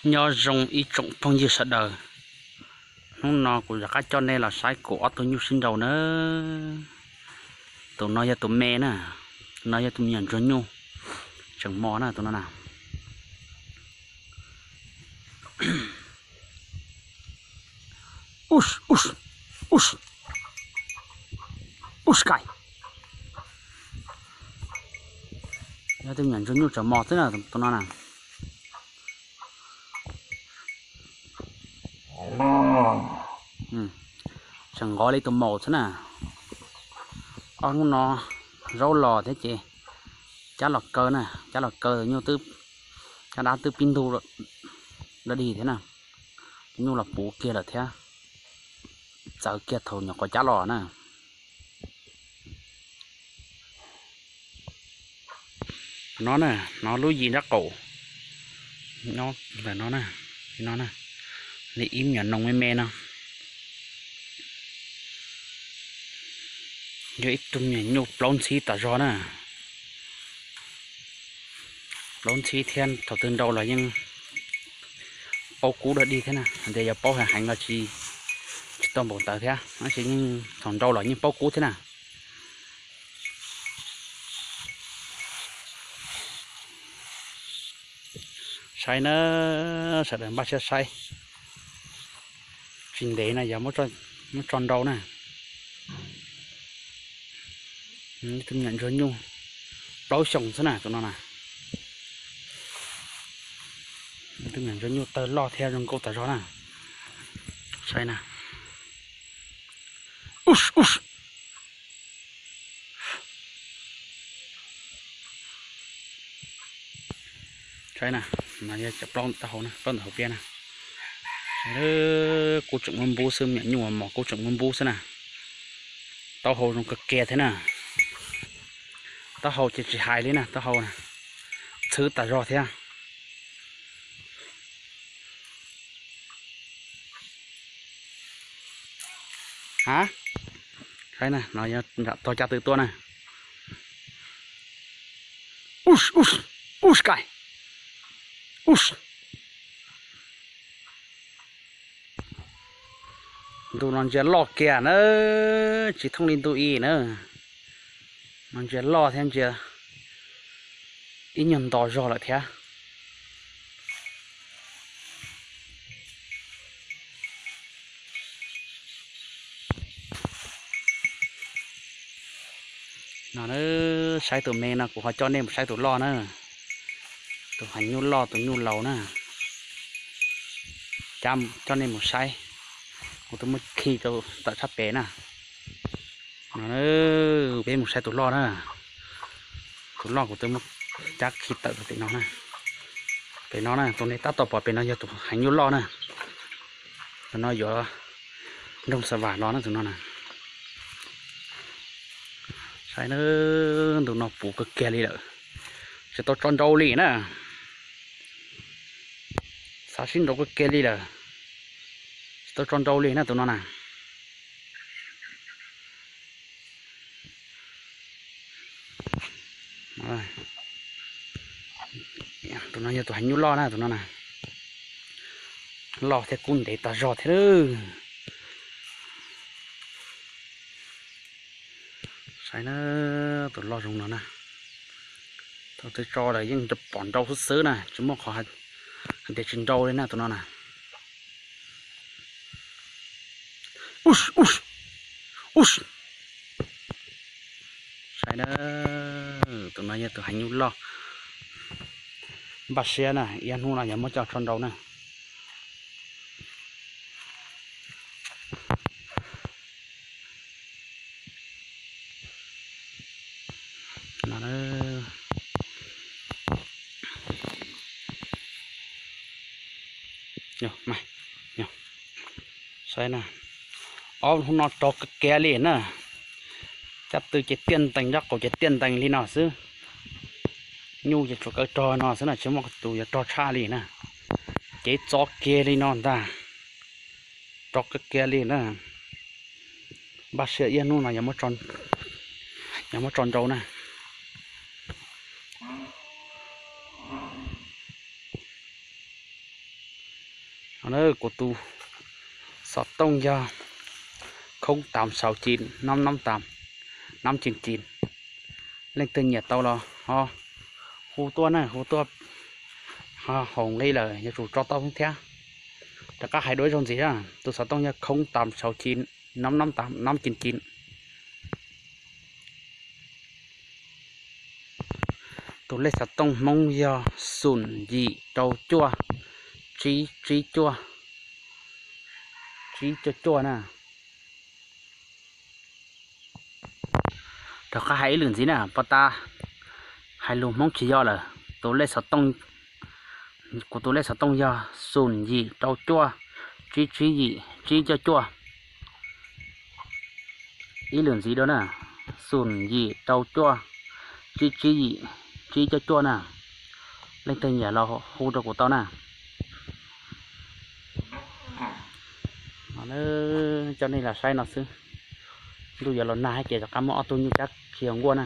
Nyob zoo ib tsoom phooj ywg sawv daws, hnub no kuv rov qab coj nej los saib kuv ob tug nyuj sib nraus na. Tus no yog tus me na, tus no yog tus me nyuam ntsuag nyuj tseem mos na, tus no na. Yog tus me nyuam ntsuag nyuj tseem mos xwb na, tus no na. Tseem nqov li tus maum xwb na. Ob hnub no zaub los thiab ces cab los kaw na, cab los kaw tus nyuj twb, cab dab twb pib ntug dog dig thiab na. Tus nyuj los puv kiag lawm thiab, txawv kiag thaum nyuam qhuav cab los na. No na, no lub yim nraub qaum, nyob ntawm no na, no na, li ib me nyuam noog me me no. Yog ib tug me nyuam nyuj plaub ntxhib tas zog na. Plaub ntxhib thiab thaum twg nrau los yeej paub kub dog dig thiab na, hais tias yog paub heev heev los tsis, tsis tau npaum ntawd thiab, tab sis yeej thaum nrau los yeej paub kub thiab na. Saib na, sawv daws npaj siab saib. Tsis ntev no yog muab tso nrau na. Tus me nyuam ntsuag nyuj plaub xyoos xwb na tus no na. Tus me nyuam ntsuag nyuj tawg loj thiab zoo nkauj tas zog na. Saib na. Saib na, no yog cov plaub ntawm taub hau na, plaub ntawm hauv pliaj na. Kub tseem muab npub xwb, me nyuam nyuj mos kub tseem muab npub xwb na. Taub hau zoo kawg kiag thiab na. Taub hau ces tsis hais li na, taub hau txhwb tas zog thiab. A, saib na, no yog nram tog caj tw tuaj na. Ntu no ntsia loj kiag na, tsis thooj li ntu i na. No ntsia loj thiab ntsia ib nyuag nto zog lawm thiab. No saib tus me no kuv ho coj nej mus saib tus loj na. Tus heev nyuj loj tus nyuj laus na. Coj nej mus saib, kuv twb muab khi rau tawm tshaj pem na. No peb mus saib tus loj na. Tus loj kuv twb muab cab khi tawm rau pem no na. Pem no na, tus nej tab tom pom pem no yog tus heev nyuj loj na. Tus no yuav nroog xa vam los na tus no na. Saib na, ntu no puv kawg kiag li lawm, tsis tau tso nrau li na. Xav sib nrau kawg kiag li lawm, tsis tau tso nrau li na tus no na. Tus no yog tus heev nyuj loj na tus no na. Loj thiab kub ntev tas zog thiab. Saib na, tus loj zoo no na. Thaum twg tso lawm yeej pom nrau xwb xwb na, tsis muaj qhov hais tias tsis nrau li na tus no na. Saib na, tus no yog tus heev nyuj loj. Npaj siab na, ib hnub no yog muab coj tso nrau na. Saib na, ob hnub no rog kawg kiag li na. Caj tw ces tiaj ntees, nraub qaum ces tiaj ntees li no xwb. Nyuj ces tsuas kaw rog no xwb na, tsis muaj tus yuav rog tshaj li na. Cev txo kiag li no ntag. Rog kawg kiag li na. Npaj siab ib hnub no yog muab tso nrau na. Ib Kuv tus xov tooj yog không tám sáu chín năm năm tám năm chín chín. Leej twg nyiam tau los ho hu tuaj na, hu tuaj, ho haum li lawm yuav tsum tso tau thiab. Rov qab hais dua ib zaug ntxiv, tus xov tooj yog không tám sáu chín năm năm tám năm chín chín. Tus lej xov tooj Hmoob yog xoom yim rau cuaj, tsib tsib cuaj, tsib cuaj cuaj na. Rov qab hais ib lwm ntxiv na, pov tas hais lus Hmoob tsis yog lawm. Tus lej xov tooj, kuv tus lej xov tooj yog xoom yim rau cuaj, tsib tsib yim, tsib cuaj cuaj. Ib lwm ntxiv dua na, xoom yim rau cuaj, tsib tsib yim, tsib cuaj cuaj na. Leej twg nyiam los hu rau kuv tau na. Coj nej los saib no xwb. Ntuj yuav los nag ces rov qab muaj ob tug nyuj cab khiav nkuaj na.